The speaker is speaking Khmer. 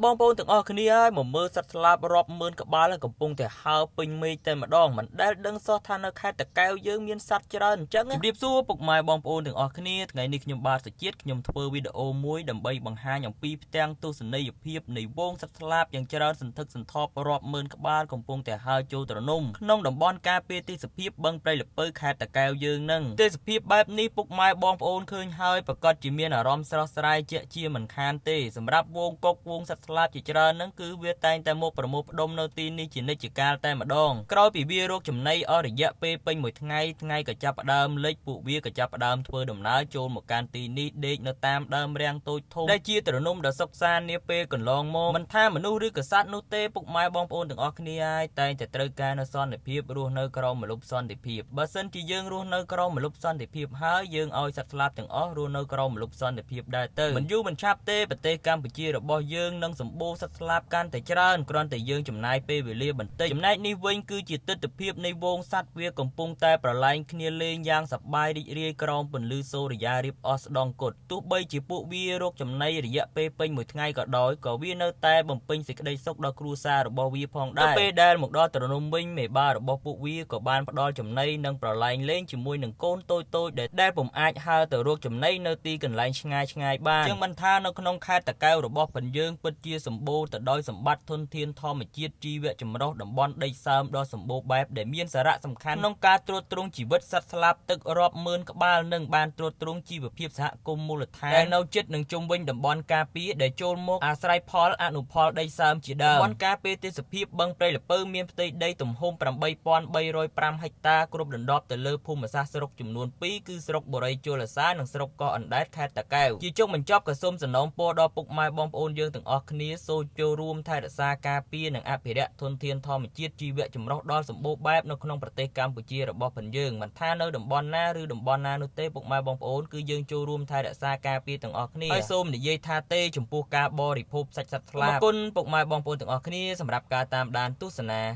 បងប្អូនទាំងអស់គ្នាហើយមកមើលសត្វស្លាបរាប់ម៉ឺនក្បាលកំពុងតែហើរពេញមេឃតែម្ដងមិនដែលដឹងសោះថានៅខេត្តតាកែវយើងមានសត្វច្រើនអញ្ចឹងជម្រាបសួរពុកម៉ែបងប្អូនទាំងអស់គ្នាថ្ងៃនេះខ្ញុំបាទសុជាតិខ្ញុំធ្វើវីដេអូមួយដើម្បីបង្ហាញអំពីផ្ទាំងទស្សនីយភាពនៃហ្វូងសត្វស្លាបយ៉ាងច្រើនសន្ធឹកសន្ធាប់រាប់ម៉ឺនក្បាលកំពុងតែហើរចូលទ្រនំក្នុងតំបន់ការពារទេសភាពបឹងព្រៃលពៅខេត្តតាកែវយើងនឹងទេសភាពបែបនេះពុកម៉ែបងប្អូនឃើញហើយប្រកាសជាមានអារម្មណ៍ស្រស់ស្រាយជាក់ជាមិនខានទេសម្រាប់ហ្វូងកុកហ្វូងសត្វស្លាបជាច្រើនហ្នឹងគឺវាតែងតែមកប្រមូលផ្ដុំនៅទីនេះជានិច្ចកាលតែម្ដងក្រោយពីវារកចំណីអស់រយៈពេលពេញមួយថ្ងៃថ្ងៃក៏ចាប់ផ្ដើមលិចពួកវាក៏ចាប់ផ្ដើមធ្វើដំណើរចូលមកកាន់ទីនេះដេកនៅតាមដើមរាំងតូចធំដែលជាទ្រនំដ៏សុខសាន្តនាពេលកន្លងមកមិនថាមនុស្សឬក៏សត្វនោះទេពុកម៉ែបងប្អូនទាំងអស់គ្នាហើយតែងតែត្រូវការនៅសន្តិភាពរស់នៅក្រោមម្លប់សន្តិភាពបើសិនជាយើងរស់នៅក្រោមម្លប់សន្តិភាពហើយយើងឲ្យសត្វស្លាបទាំងអស់រស់នៅក្រោមម្លប់សន្តិភាពដែរទៅមិនយូរមិនឆាប់ទេប្រទេសកម្ពុជារបស់យើងនឹងសម្បូរសត្វស្លាបកាន់តែច្រើនគ្រាន់តែយើងចំណាយពេលវេលាបន្តិចចំណែកនេះវិញគឺជាទិដ្ឋភាពនៃហ្វូងសត្វវាកំពុងតែប្រឡែងគ្នាលេងយ៉ាងសប្បាយរីករាយក្រោមពន្លឺសូរិយារៀបអស់ស្ដងគត់ទោះបីជាពួកវារកចំណីរយៈពេលពេញមួយថ្ងៃក៏ដោយក៏វានៅតែបំពេញសេចក្តីសុខដល់គ្រួសាររបស់វាផងដែរពេលដែលមកដល់ទ្រនំវិញមេបារបស់ពួកវាក៏បានផ្ដល់ចំណីនិងប្រឡែងលេងជាមួយនឹងកូនតូចៗដែលពុំអាចហើរទៅរកចំណីនៅទីកន្លែងឆ្ងាយឆ្ងាយបានជាងមិនថានៅក្នុងខេត្តតាកែវរបស់ពយើងពិតជាសម្បូរទៅដោយសម្បត្តិធនធានធម្មជាតិជីវៈចម្រុះតំបន់ដីសើមដ៏សម្បូរបែបដែលមានសារៈសំខាន់ក្នុងការទ្រទ្រង់ជីវិតសត្វស្លាបទឹករាប់ម៉ឺនក្បាលនិងបានទ្រទ្រង់ជីវភាពសហគមន៍មូលដ្ឋានដែលនៅជិតនិងជុំវិញតំបន់ការពារដែលចូលមកអាស្រ័យផលអនុផលដីសើមជាដើមតំបន់ការពារទេសភាពបឹងព្រៃលពៅមានផ្ទៃដីទំហំ8305ហិកតាគ្រប់ដណ្ដប់ទៅលើភូមិសាស្ត្រស្រុកចំនួន2គឺស្រុកបូរីជលសារនិងស្រុកកោះអណ្ដែតខេត្តតាកែវជាចុងបញ្ចប់ក៏សូមសំណូមពរដល់ពុកម៉ែបងប្អូនយើងទាំងអស់គ្នាសូមចូលរួមថែរក្សាការពារនិងអភិរក្សធនធានធម្មជាតិជីវៈចម្រុះដ៏សម្បូរបែបនៅក្នុងប្រទេសកម្ពុជារបស់ផងយើងមិនថានៅតំបន់ណាឬតំបន់ណានោះទេពុកម៉ែបងប្អូនគឺយើងចូលរួមថែរក្សាការពារទាំងអស់គ្នាហើយសូមនិយាយថាទេចំពោះការបរិភោគសាច់សត្វស្លាបអរគុណពុកម៉ែបងប្អូនទាំងអស់គ្នាសម្រាប់ការតាមដានទស្សនា។